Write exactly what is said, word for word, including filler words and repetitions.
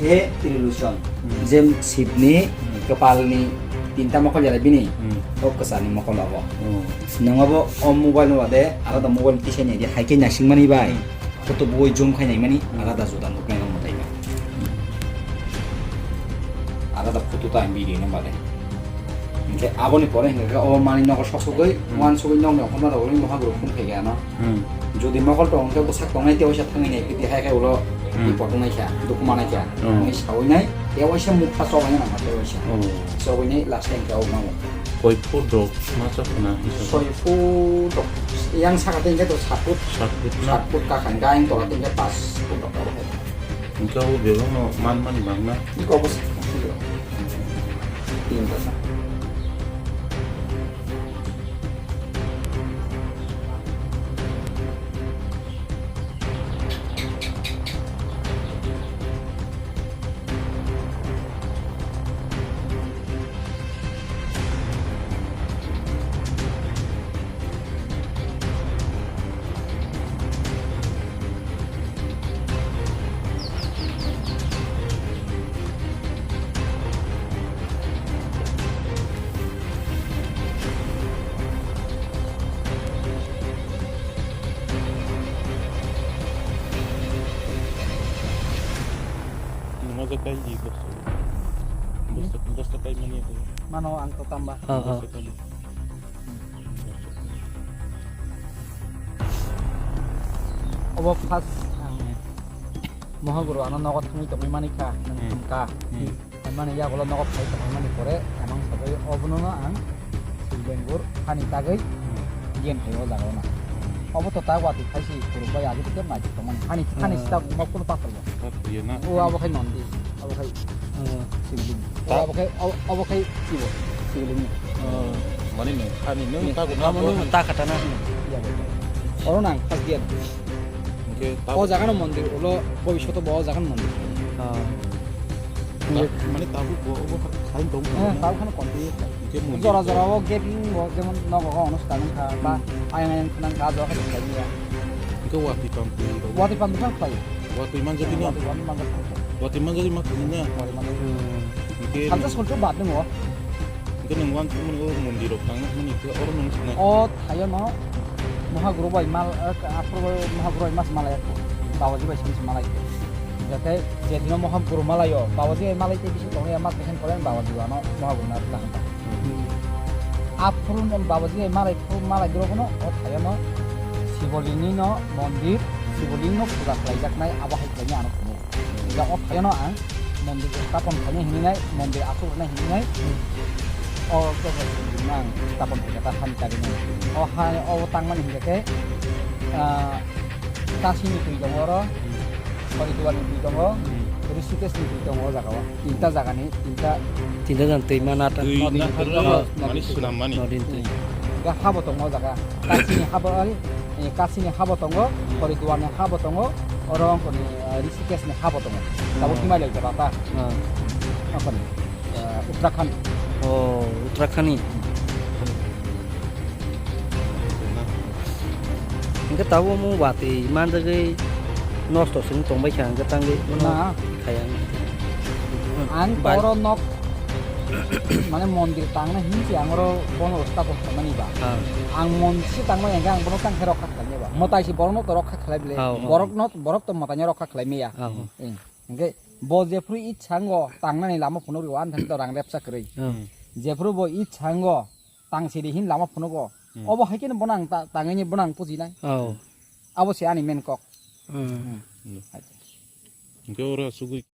He illusion. Hmm. Je Shivni Hmm. kwpalni tinta mokol jala bini, Hmm. o kwcharni mokol obo. Oh. Nwngobo o mobile no bade, arada mobile tisai nai di, hai khe naisingmani bai. Hmm. Photo boi zoom khai naimani, Hmm. arada juda nuknai no mwtai bai. Arada photo ta video no bade. Hingke aboni pore hingke o mani nogo sosogoi, Hmm. uansugoi nokni okhorma rogoi mohaguru phung khaikhe ano. Hmm. Jodi mokol tong hingke bwsak tongnai tei waisa thangwi nai, piti hai khai ulo Hmm. bipot wngnai kha, dukhu manai kha. Hmm. Wngwi sawi nai, tei waisa mukha chobaina nangma tei waisa. Oh. Chobwi nai last time khe o mamo. Koi foot rok ma chok khna hisab? Soi foot rok, yang saka tei hingke to sat foot. Sat foot na? Sat foot kakhang, gaing tola tei hingke pas foot rok abo hai. Hingke o bebak no man mani bang na? Hingke obo sa. Tin ta sa. Nungma je kai di bosta. Bosta, bosta kai mani ko. Mano ang to tamba. Ah, ah. Bosta kai. Obo first ang mohaguru ano nogo thangwi tongwi mani kha, nang Hmm. thang kha. Hmm. Mani yagulo nogo phai tongwi mani pore, emang sabai obono no ang Silbengur hani tagwi Hmm. gen hai o jaga o na. Obo to ta watwi phai si kuruk bai agi tike mai tongmani. Hani, hani Hmm. sita ma kuno pathor bo. Pathor ya na. O abo khai nondi. Abo khai Hmm. Silbing. Ta- Abo khai, abo, abo khai ibo. Silbing. Hmm. Mani nung, hani nung Ni, ta guna amo bo nung han. Ta kata na. Iya, bo. Oro nang, first dia. Hingke ta- O jaga no mondir, ulo bobishoto bo o jaga no mondir. Ah. Ta- mani tabuk bo, bo ha-, hain tong Eh, na. Tabuk hano continue khai. Hingke mondir Jora bo. Jora o gaping bo, jemon nogo o onusthan wngkha, ba Hmm. ayang ayang khwnang kha, jora khai khai ya. Hingke watwi pamtwi rok. Watwi pamtwi khan khlai. Watwi manjak di no? Watwi pamtwi manjak khlai. Watwi manjak di ma khani na? Watwi manjak. Hmm. Hingke Salsa sultu bad nung o. Hingke nung wan thumani o mondir rok tang na hwnmani khe oro nung sinai. O thaio no mohaguru bai mal, eh, aphuru mohaguru bai mas malai ko. Babaji bai sini malai ko. Jate je dino mohaguru malai o, babaji bai malai te bisi tong ya mas kesen kore babaji ano mohaguru na tla hanta. Aphuru no babaji bai malai, phuru malai dro kono o thaio no Sibolingni no mondir, Siboling no puja khlai jak nai abo hai khlai ni ano kuno. Jang o thaio no ang mondir stapon khainai hinwi nai, mondir asuk rwnai hinwi nai. O, o, o, ang stapon khaikha ta hani tagwi nai. O ha, o tangmani hinkhe khe, ah, Kasini twi tongo oro, Haridwar ni twi tongo, Rishikesh ni twi tongo o jaga o. Tinta jaga ni, tinta Tinta jan twi mana ta. Twi nodi na hinwi twi tongo, mani nodi, swnam mani. Nodi twi. Ga habo tongo o jaga. Kasini habo, ani, eh, Kasini habo tongo, Haridwar ni habo tongo, oro wngkoni, eh, Rishikesh ni habo tongo. Tabuk Hmm. Himalaya jora ta. Hmm. Wngkoni, eh, Uttarakhand. Oh, Uttarakhand ni. Hingke tabuk omo watwi manjagwi nosto se wng tongbai kha, hingke tangwi bono Na. Khaya. Ang Bai- oro nok, mane mondir tangna hinsi ang oro bono stapon khaimani ba. Ah. Ang monsi tangma hingke ang bono tang khe rokha khlaimani ba. Motai si borokno to rokha khlai bile. Ah, ah. Borokno, borok to motaino rokha khlaimaya. Ah, ah. Eh, hingke bo jephru itsa ango tangnani lama phunukgo, ani thani to rang repsa kwrwi. Ah. Jephru bo itsa ango tang sidi hin lama phunukgo. Hmm. Obo hai kheno bono ang ta-, tangwi ni bono ang pujinai. Oh. Abo se ani main kok. Hmm. Hmm. Hingke oro asugwi